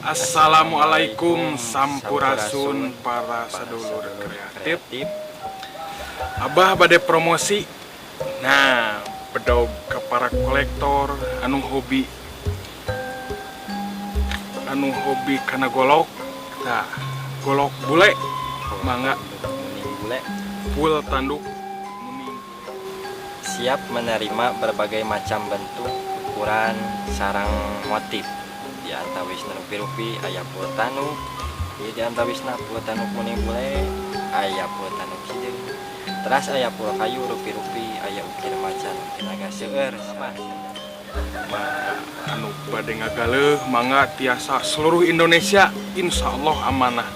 Assalamualaikum, sampurasun para sedulur kreatif. Abah bade promosi. Nah, bedog ke para kolektor anu hobi kana golok. Nah, golok bule, mangga. Kuning bule. Full tanduk kuning. Siap menerima berbagai macam bentuk, ukuran, sareng motif. Di antawisna rupi-rupi aya full tanduk. Di antawisna full tanduk kuning bule, aya full tanduk hideung. Teras aya full kayu rupi-rupi, aya ukir macan, ukir naga, seueur sama. Anu bade ngagaleuh mangga, tiasa seluruh Indonesia, insya Allah amanah.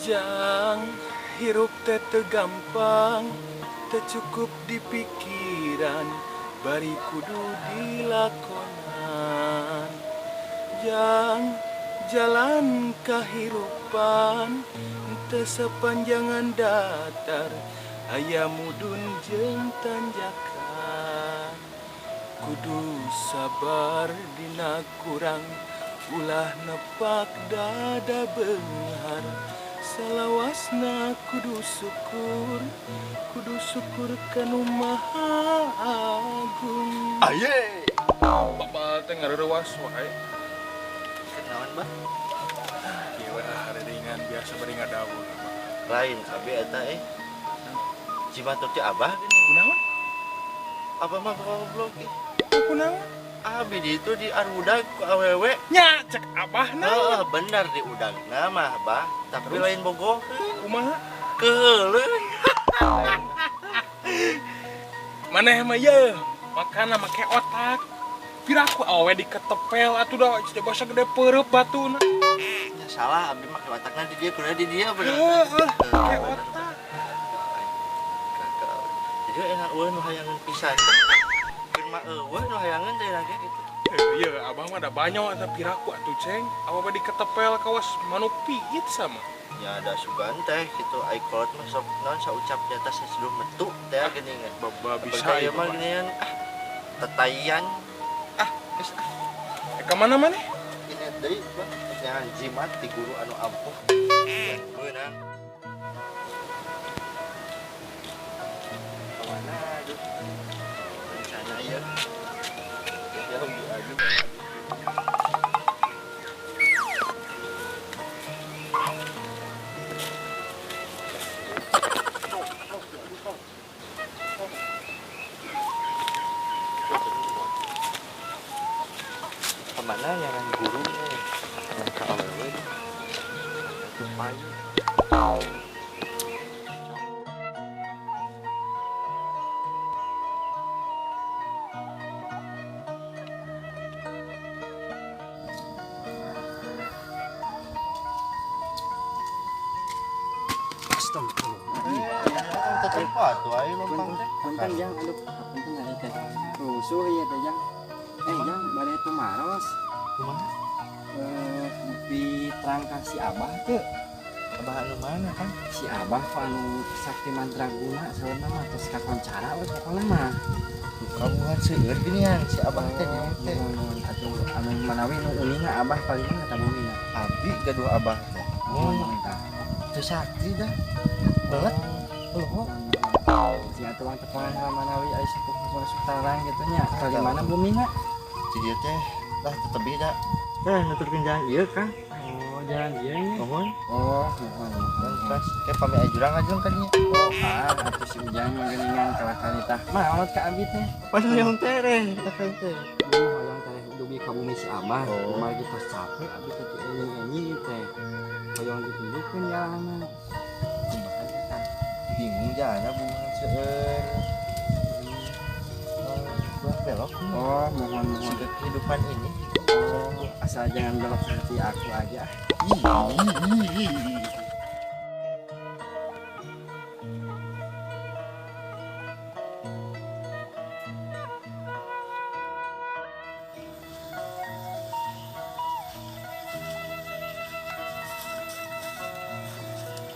Jang, hirup teh teu gampang, teu cukup di pikiran, bari kudu dilakonan. Jang, jalan kahirupan teu sepanjangan datar, aya mudun jeung tanjakan. Kudu sabar dina kurang, ulah nepak dada beunghar. Salawasna kudu syukur, kudu syukur kanu Maha Agung. Aye. Bapak teh ngareurewas wae. Kenaon, Bah? Kieu we ah, ringan biasa bari ngadawuh. Lain abi eta eh. Jimat teh Abah gini. Kunaon? Abah mah goblok ih. Kunaon? Abi di itu di arudag ku awewe. Nya cek Abah na. Heeh, bener di udagna mah, Bah. Tapi Terus? lain bogoh. Kumaha? Keuleuh. Maneh mah ye, makana make otak. Piraku awewe diketepel atuh da basa gede peureub batuna. Ya salah, abi make otakna di dia, kudu di dia bener. Heeh, make otak. Gagal. Jadi enak eueuh nu hayangeun pisan. Keur mah eueuh nu hayangeun teh lagi gitu. Eh, iya, Abah mah da banyak eta piraku atuh, Ceng. Awewe diketepel kawas manuk piit sama. Ya ada sugan teh gitu, ai kolot mah sok naon saucap di atas sebelum metu teh geuningan. Baba bisa Percaya ieu mah mah. Ginian ah tetayan ah geus ah. Eh, ka mana maneh? Ini deui, Bang, nyangan jimat di guru anu ampuh meunang. Kemana aduh rencana ya ya aduh. Kemana nyangan guru yang ke awewe payu. Tetep atuh ayo lompang teh. Punten, Jang, aduh, punten aya teh. Rusuh ieu teh, Jang. Eh, Jang, bade tumaros. Kumaha? terang ka si Abah teu? Abah anu mana kan? Si Abah anu sakti mandraguna saurna mah tos kakoncara we pokona mah. Kamuan seueur geuningan si Abah teh teh. Atuh anu manawi nu uninga Abah paling mana tah bumina? Abi gaduh Abah teh. Mun tah. Teu sakti dah. Belet. Eueuh. Si atuh wang tepangan manawi aya sapuh tarang kitu nya. Kali mana bumina? Di dieu teh lah tetebih da. Nah, nuturkeun jalan ieu Kang. Oh, jalan ieu nya. Nuhun. Oh, nuhun. Pas ke pami aya jurang ngajeng ka dinya. Oh, ah, atuh si Ujang mah geuningan kalah kali tah. Maot ka abi teh. Pas hoyong tereh, teh teh. Hoyong tereh dugi ka bumi si Abah. Kumaha gitu capek abi teh enjing-enjing teh. Hoyong ditunjukkeun jalanna. Kumaha teh? Bingung jalanna bumi seueur. Belok. Oh, mohon kehidupan ini. Oh, asal jangan belok hati aku aja.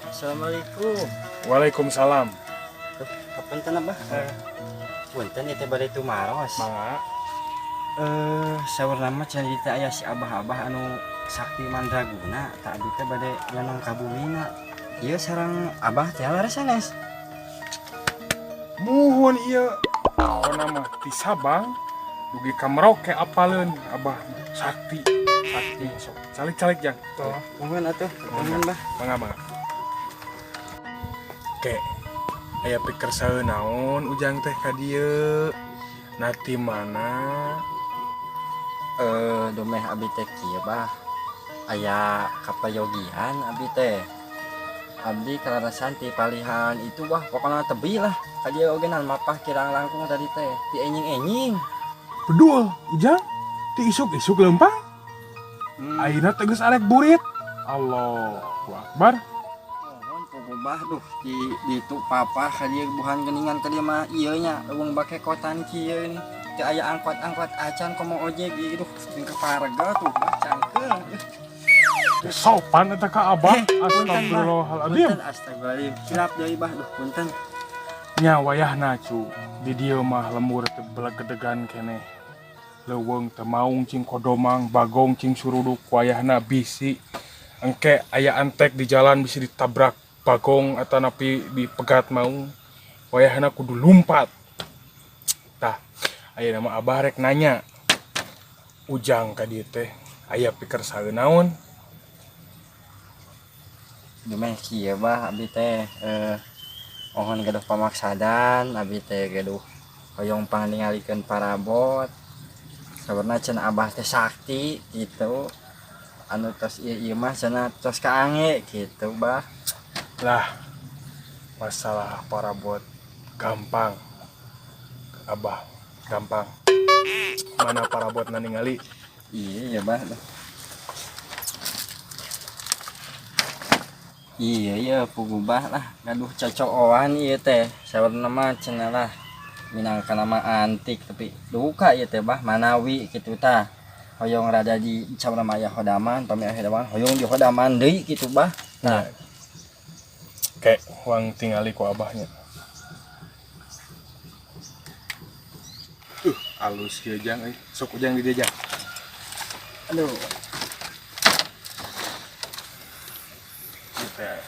Assalamualaikum. Waalaikumsalam. Kapunten Abah? Punten ieu teh bade tumaros. Mangga. Saurna mah carita aya si abah-abah anu sakti mandraguna, tah abdi teh bade nyanong ka bumina. Ieu sareng abah teh leres sanes. Muhun ieu. Pokona mah ti Sabang dugi ka Merauke apaleun abah sakti. Sakti sok. Calik-calik jang. Oh, muhun atuh. Muhun bah. Mangga mangga. Oke. Aya pikir saeun naon Ujang teh ka dieu? Nati mana? Dumeh abi teh kieu bah. Aya kapayogian abi teh. Abdi kalarasan ti palihan itu bah pokona tebih lah. Ka dieu oge nan mapah kirang langkung tadi teh ti enjing-enjing. Bedul Ujang ti isuk-isuk leumpang. Ayeuna teh geus arek burit. Allahu Akbar. Bah duh di ditu papa ka dieu buhan geuningan ka dieu mah ieu nya leuweung bake kotan kieu ini. Teu aya angkot-angkot acan komo ojek ieu duh jeung kaparega tuh bah cangkeul. Sopan eta ka abah. Astagfirullahaladzim. Punten astagfirullahaladzim. Silap deui bah duh punten. Nya wayahna cu di dieu mah lembur teu belegedegan keneh. Leuweung teu maung cing kodomang, bagong cing suruduk wayahna bisi. Engke aya antek di jalan bisi ditabrak bagong atau napi dipegat maung. Wayahna kudu lumpat. Tah, aya nama abah rek nanya. Ujang ka dieu teh aya pikir saeun naon? Dumeh kieu bah abi teh mohon gaduh pamaksadan abi teh gaduh hoyong pangningalikeun parabot. Sabarna cenah abah teh sakti gitu. Anu tos ieu mah cenah tos kaange gitu bah. Lah, masalah parabot gampang. Abah gampang. Mana parabot na ningali? Iya ya bah. Iya iya pugubah lah gaduh cocooan ieu teh. Sabarna mah cenah lah minangka nama antik tapi duka ieu teh bah manawi kitu tah. Hoyong rada di sabarna mah aya hodaman, pami aya hodaman hoyong di hodaman deui kitu bah. Nah, kayak uang tingali ku abahnya. Alus kieu jang euy. Sok ujang di dieu jang. Aduh. Teh.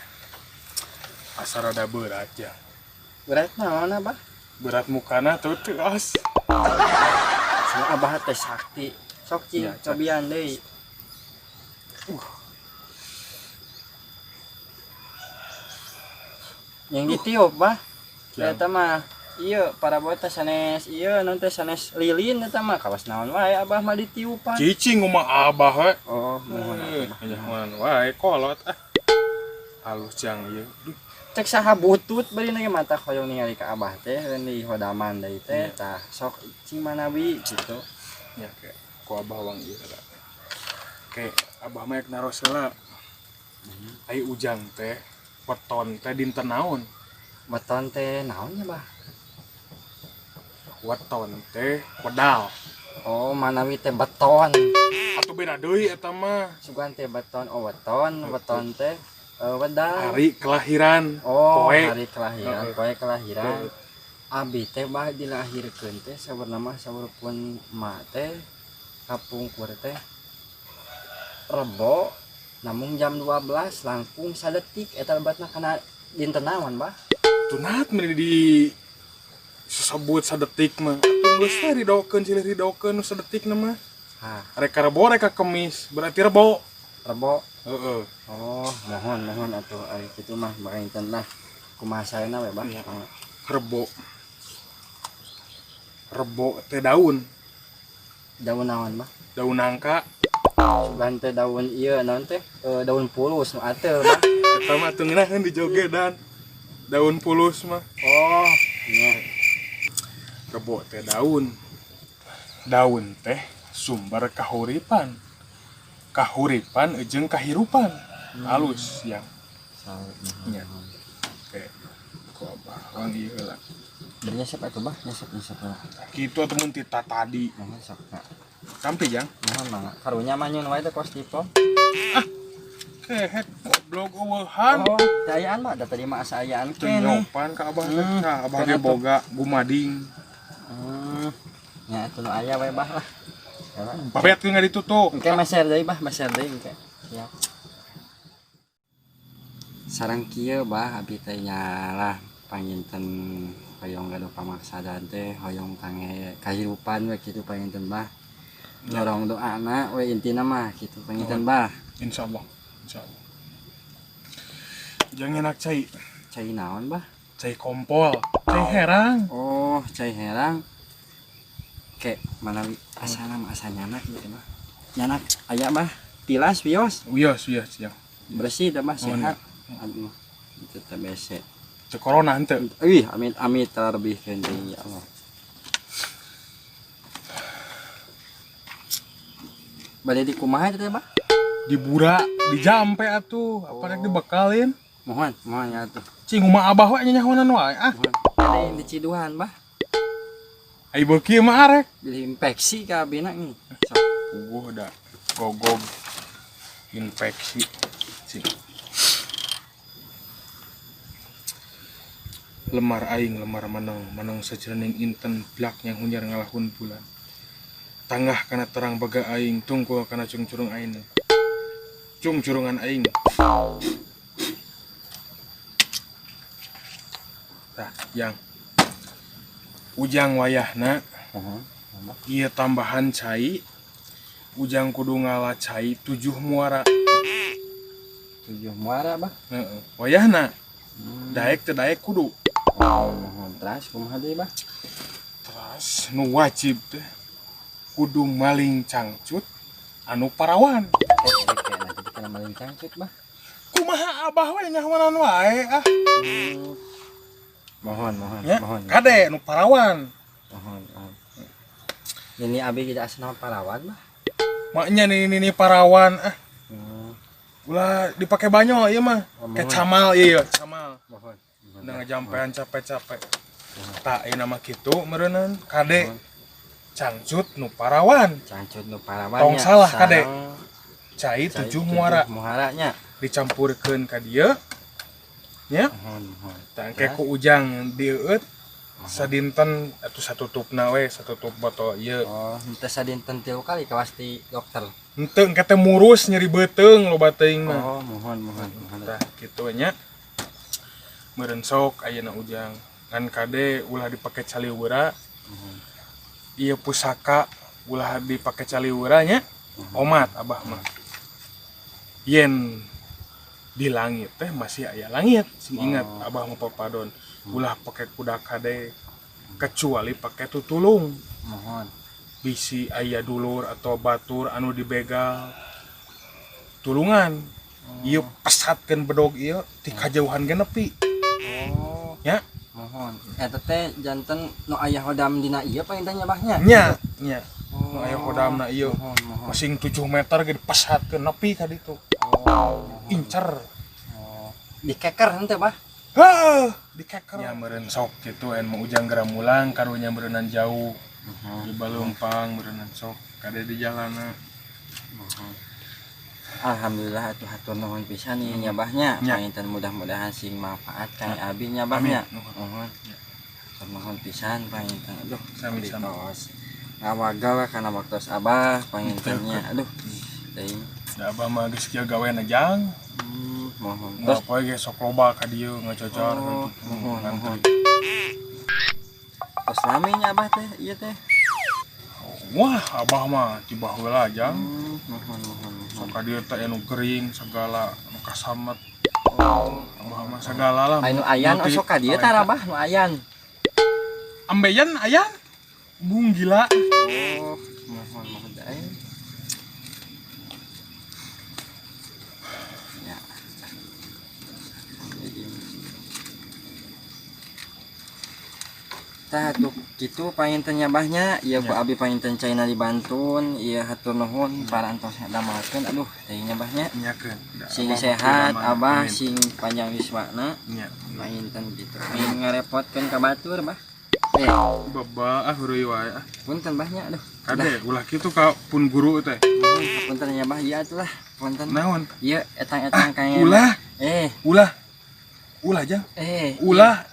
Asa rada berat jang. Berat naon abah? Berat mukana tuh teas. Semua abah teh sakti. Sok cing ya, cobian deui. Yang ditiup bah. Eta mah ieu parabot teh sanes ieu naon teh sanes lilin eta mah kawas naon wae abah mah ditiupan. Cicing mah abah we. Oh, muhun muhun wae kolot ah. Halus jang ieu. Cek saha butut bari na mata hoyong ningali ka abah teh di hodaman deui teh tah sok cing manawi gitu. Nya ke ku abah wang ieu lah. Ke abah mah naros heula. Ai ujang teh weton teh dinten naon? Weton teh naon nya bah? Weton teh wedal. Oh, manawi teh beton. Atuh beda deui eta mah. Sugan teh beton, oh weton, weton teh wedal. Hari kelahiran. Oh, poe. Hari kelahiran, Heeh. poe kelahiran. Abi teh bah dilahirkeun teh saurna mah saur pun emak teh kapungkur teh Rebo namung jam 12 langkung sadetik eta lebatna kana dinten naon bah? Tunat meni di sesebut sadetik mah. Atuh geus we ridokeun silih ridokeun nu sadetik na mah. Hah, Rek Rebo rek ka Kemis, berarti Rebo. Rebo. Heeh. Oh, mohon mohon atuh ari kitu mah panginten lah. Kumaha saena we bah? Iya. Rebo. Rebo teh daun, Daun naon bah? Daun nangka. Sugan teh daun ieu naon teh? Daun pulus nu ateul bah. Eta mah teu ngeunaheun dijogedan. Daun pulus mah. Oh, nya. Rebo teh daun. Daun teh sumber kahuripan. Kahuripan jeung kahirupan. Halus yang nya. Oke. Ku abah urang ieu heula. Beri nyesep atuh bah, nyesep nyesep lah. Kitu atuh mun ti tadi. Mohon sok Kak. Kampi jang. Mohon mangga. Karunya mah nyun wae teh kos tipo. Kehet goblok eueuhan. Oh, teu ayaan mah da tadi mah asa ayaan Teu keneh. nyopan ka abah teh. Nah, abah ge Kan atuh. boga gumading. Nya atuh nu aya we bah lah. Ya, bah. Babet ge ditutup. Engke meser deui bah, meser deui engke. Siap. Sareng kieu bah abi teh nya lah panginten hoyong gaduh pamaksadan teh hoyong kangge kahirupan we kitu panginten bah. Dorong doana we intina mah kitu panginten bah. Insyaallah. Insyaallah. Jangan enak cai. Cai naon bah? Cai kompol, cai herang. Oh, cai herang. Ke mana asana mah asa nyanak gitu mah. Nyanak aya bah. Tilas wios. Wios wios ya. Bersih dah mah Oh, sehat. Aduh, itu teh bese. Teu corona henteu. Ih, amit amit terlebih deui ya Allah. Bade di kumaha itu teh, Bah? Dibura, dijampe atuh, apa rek dibekalin? Mohon, mohon ya atuh. Cing kumaha abah we nyanyahonan wae ah. Mohon. Ada yang di Ciduhan, Bah. Ai beuki mah arek. Bilih infeksi ka abina nih. Sok. Puguh da gogog infeksi. Cing. Lemar aing lemar manang manang sajroning inten blak yang hunyar ngalahun bulan. Tanggah kana terang baga aing tungkul kana cungcurung aing. Cungcurungan aing. Tah, yang ujang wayahna Heeh. ieu tambahan cai. Ujang kudu ngala cai 7 muara. 7 muara, Bah. Heeh. Wayahna daek teu daek kudu. Oh, mohon teras kumaha deui, Bah? Teras nu wajib teh kudu maling cangcut anu parawan. Nah, jadi kana maling cangcut, Bah. Kumaha abah we nyahonan wae ah. Mohon, mohon, Nya, mohon. kade nu parawan. Mohon, mohon. Ini abi tidak asal parawan, Bah. Maknya nih ini parawan ah. Ulah dipake banyo ieu mah. Oh, Ke mohon. camal ieu camal. Mohon. Udah ngejampean capek-capek. Tak ieu nama kitu meureunnan kade cangcut nu parawan. Cangcut nu parawan. Tong nya. salah, kade. Sareng Cai cai 7 muara muaranya. Dicampurkeun ka dieu. Nya, Mohon, mohon. tah engke ku ujang dieueut sadinten atuh satutupna we, satutup botol ieu. Oh, henteu sadinten 3 kali kawas ti dokter. Henteu engke teh murus nyeri beuteung loba teuing mah. Oh, mohon, mohon, mohon. Tah kitu nya. Meureun sok ayeuna ujang. Ngan kade ulah dipake caliwera. Ieu pusaka ulah dipake caliwera nya. Omat abah mah. Yen di langit teh masih aya langit, sing ingat abah mah papadon. Ulah pake kuda kade kecuali pake tutulung. Mohon. Bisi aya dulur atau batur anu dibegal tulungan. Ieu pesatkeun bedog ieu ti kajauhan ge nepi. Oh, Nya. mohon. Eta teh janten nu aya hodam dina ieu panginten nya, Bah nya? Nya, nya. Oh, Nu aya hodamna ieu. Mohon, mohon. Masing 7 meter ge dipesatkeun nepi ka ditu. Oh, Incer. oh. Dikeker henteu, Bah? Heuh, dikeker. Nya meureun sok kitu en mah ujang geura mulang karunya meureunnan jauh. Muhun. Di baleumpang meureunnan sok kade di jalanna. Muhun. Alhamdulillah atuh hatur nuhun pisan ieu nya Bah nya. Nya. Panginten mudah-mudahan sing manfaat kang abi nya Bah nya. Amin. Nuhun. Muhun. Ya. Hatur nuhun pisan panginten. Aduh, Sami-sami. tos ngawagal kana waktos Abah panginten nya. Aduh. Teuing. Da abah mah geus kieu gaweana jang. Muhun. Terus Terus poe ge sok loba ka dieu ngacocar Oh, gitu. muhun, Ngantri. muhun. Tos lami nya Abah teh ieu teh. Wah, abah mah ti baheula jang. Muhun muhun muhun. Sok ka dieu teh anu gering segala anu kasamet. Oh. Abah mah segala lah. Anu ayan Multi osok ka dieu talenta. tah Abah nu ayan. Ambeien ayan. Bung gila. Oh, muhun muhun eh. Ya. Tah tuh kitu panginten nya Bah nya, ieu ku Ya. abi panginten caina dibantun, ieu hatur nuhun parantos damelkeun aduh teh nya Bah nya. Nyakeun. Da Sing abah mah sehat kieu mah. Abah, Amin. sing panjang yuswana. Nya. Panginten gitu. Aing ngarepotkeun ka batur Bah. Baba ah heureuy wae ah. Punten Bah nya aduh. Kade ulah kitu ka pun guru teh. Nuhun, punten nya Bah, ieu atuh lah, punten. Naon? Ieu etang-etang kangge. Ulah, Eh, ulah. Ulah jang. eh. Ulah.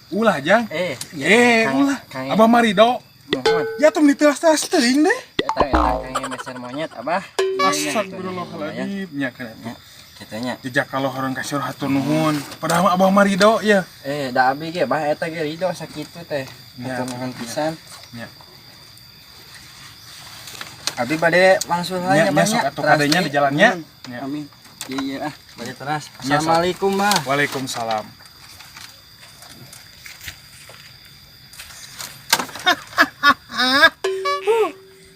Ulah jang. Eh, ieu Eh, ulah. kangge. Abah marido. Nuhun. Ya tuh ditelas-telas teuing deh. Etang-etang kangge meser monyet Abah. Astagfirullahaladzim. Nya kan Ya, kitu nya. Jejak kalau orang kasih hatur nuhun. Padahal mah abah marido ya. Eh, da abi ge Bah eta ge rido sakitu teh. Ya. Hatur nuhun pisan. Ya. Abi bade langsung lah Nya, nya Bah nya, sok nya. atuh kadenya di jalannya. Nuhun. Ya. Amin. Iya iya ah, bade teras. Nya, sok. Assalamualaikum Bah. Waalaikumsalam.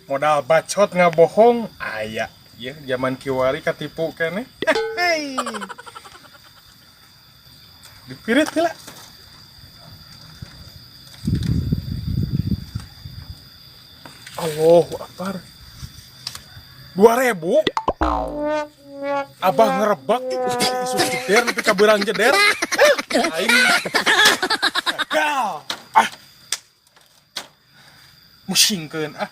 Modal bacot ngabohong aya ya zaman kiwari katipu kene. Hei. Dipirit lah. Allahu Akbar. 2000 Abah ngerebak isu jeder nepi ka beurang jeder. Aing gagal. Ah. Musingkeun ah.